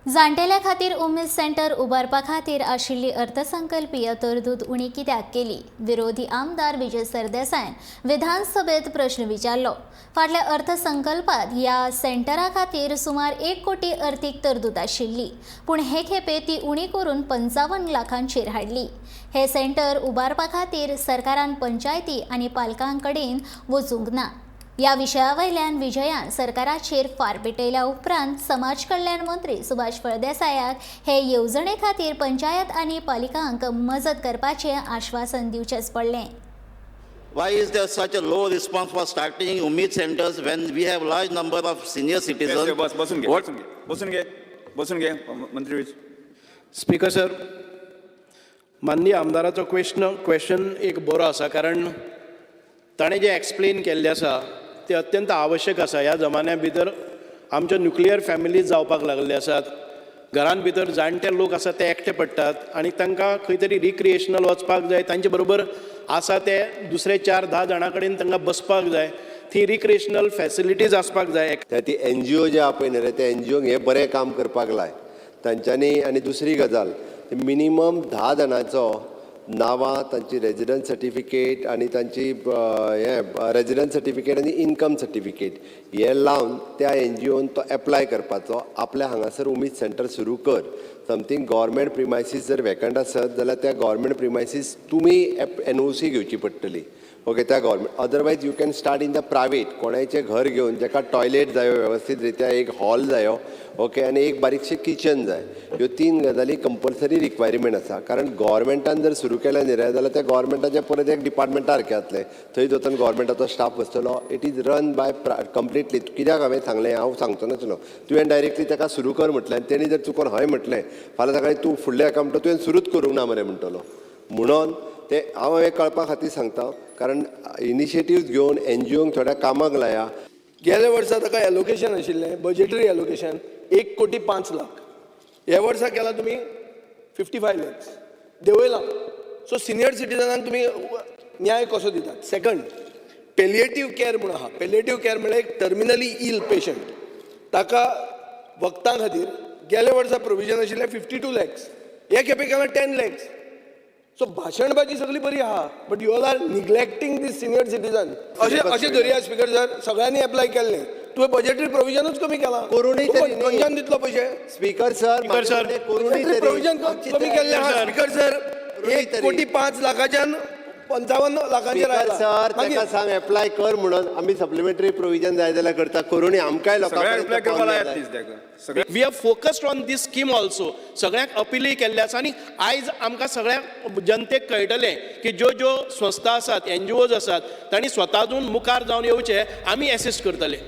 जाण्टेल्या खातीर उमेद सेंटर उबारपा खातीर आशिल्ली अर्थसंकल्पीय तरतूद उणी कित्याक केली? विरोधी आमदार विजय सरदेसायान विधानसभेत प्रश्न विचारलो. फाटल्या अर्थसंकल्पात ह्या सेंटरा खातीर सुमार 1 कोटी अर्थीक तरतूद आशिल्ली, पूण हे खेपे ती उणी करून 55 लाखांचेर हाडली. हे सेंटर उबारपा खातीर सरकारान पंचायती आनी पालकां कडेन वचूंक ना. ह्या विशया वयल्यान विजयान सरकाराचेर फार पेटयल्या उपरांत समाज कल्याण मंत्री सुभाष फळदेसायाक हे येवजणे खातीर पंचायत आनी पालिकांक मजत करपाचें आश्वासन दिवचेंच पडलें. Why is there such a low response for starting Umid centers when we have large number of senior citizens? बस, बसून घे. What बसून घे, बसून घे, बसून घे मंत्री. स्पीकर सर, माननीय आमदाराचो क्वेश्चन एक बरो आसा, कारण ताणें जें एक्सप्लेन केल्लें आसा तें अत्यंत आवश्यक आसा. ह्या जमान्या भितर आमच्यो न्युक्लियर फॅमिलीज जावपाक लागल्ले आसात. घरान भितर जाणटे लोक आसात, ते एकटे पडटात आनी तांकां खंय तरी रिक्रिएशनल वचपाक जाय. तांचे बरोबर आसा ते दुसरे चार 10 जाणां कडेन तांकां बसपाक जाय. ती रिक्रिएशनल फॅसिलिटीज आसपाक जाय. त्या ती एनजीओ जे आहा पळय न्ही रे, त्या एनजीओंक हें बरें काम करपाक लाय तांच्यांनी. आनी दुसरी गजाल, मिनिमम 10 जाणांचो नांवां, तांची रेजिडन्स सर्टिफिकेट आनी तांची हें रेजिडन्स सर्टिफिकेट आनी इनकम सर्टिफिकेट हे लावन त्या एनजीओन तो एप्लाय करपाचो. आपल्या हांगासर उमेद सेंटर सुरू कर. समथींग गव्हर्मेंट प्रिमायसीस जर वेकंट आसत जाल्यार त्या गव्हर्मेंट प्रिमायसीस तुमी एनओसी घेवची पडटली, ओके, त्या government. Otherwise you can start in the private. कोणायचें घर घेवन, जाका टॉयलेट जायो वेवस्थीत रित्या, एक हॉल जायो, ओके, आनी एक बारीकशें किचन जाय. ह्यो तीन गजाली कंपल्सरी रिक्वायरमेंट आसा, कारण गव्हर्मेंटान जर सुरू केलें न्ही रे, जाल्यार त्या गव्हर्मेंटाचें परत एक डिपार्टमेंटा सारकें जातलें. थंय वचून गव्हर्मेंटाचो staff बसतलो. It is run by completely. कित्याक हांवें सांगलें, हांव सांगचो नासलो. तुवें डायरेक्टली ताका सुरू कर म्हटलें आनी तेणी जर चुकोन हय म्हटलें, फाल्यां सकाळीं तूं फुडल्या हेका म्हणटा, तुवें सुरूच करूंक ना मरे म्हणटलो. म्हणून ते हांव हें कळपा खातीर सांगता, कारण इनिशिएटीव घेवन एनजीओंक थोड्या कामाक लाया. गेल्या वर्सा ताका एलोकेशन आशिल्लें, बजेटरी एलोकेशन 1 कोटी 5 लाख. ह्या वर्सा केला तुमी 55 लॅक्स देंवयला. सो सिनियर सिटीजनांक तुमी न्याय कसो दितात? सेकंड, पेलिएटीव केअर म्हणून आहा. पेलिएटीव केअर म्हळ्यार एक टर्मिनली इल पेशंट, ताका वखदां खातीर गेल्या वर्सा प्रोविजन आशिल्लें 52 लॅक्स. हे खेपे केलां 10 लॅक्स. सो भाशणबाजी सगळी बरी आहा, but you all are neglecting this senior citizen. अशें अशें धरया स्पीकर सर, सगळ्यांनी एप्लाय केल्लें, तुवें बजेटरी प्रोविजनूच कमी केलां. करूनय तरी न्ही. खंयच्यान दितलो पयशे? स्पीकर सर, स्पीकर सर, करूनय तरी. प्रोविजन कमी केल्लें आहा स्पीकर सर. करूनय एक तरी. कोटी पांच लाखाच्यान 55 लाखांचेर स्पीकर आयला. सर, मागीर ताका सांग एप्लाय कर म्हणून. आमी सप्लिमेंटरी प्रोविजन जाय जाल्यार करता. करूनय आमकांय लोकां सगळ्यांक अप्लाय पर्यंत करपाक पावूंक लायात जाय. प्लीज ताका सगळ्या. We are focused on this scheme also. सगळ्यांक अपिलूय केल्लें आसा आनी आयज आमकां सगळ्या जनतेक कळटलें की ज्यो ज्यो संस्था आसात, एनजीओज आसात, तांणी स्वतातून मुखार जावन येवचे. आमी एसिस्ट करतले.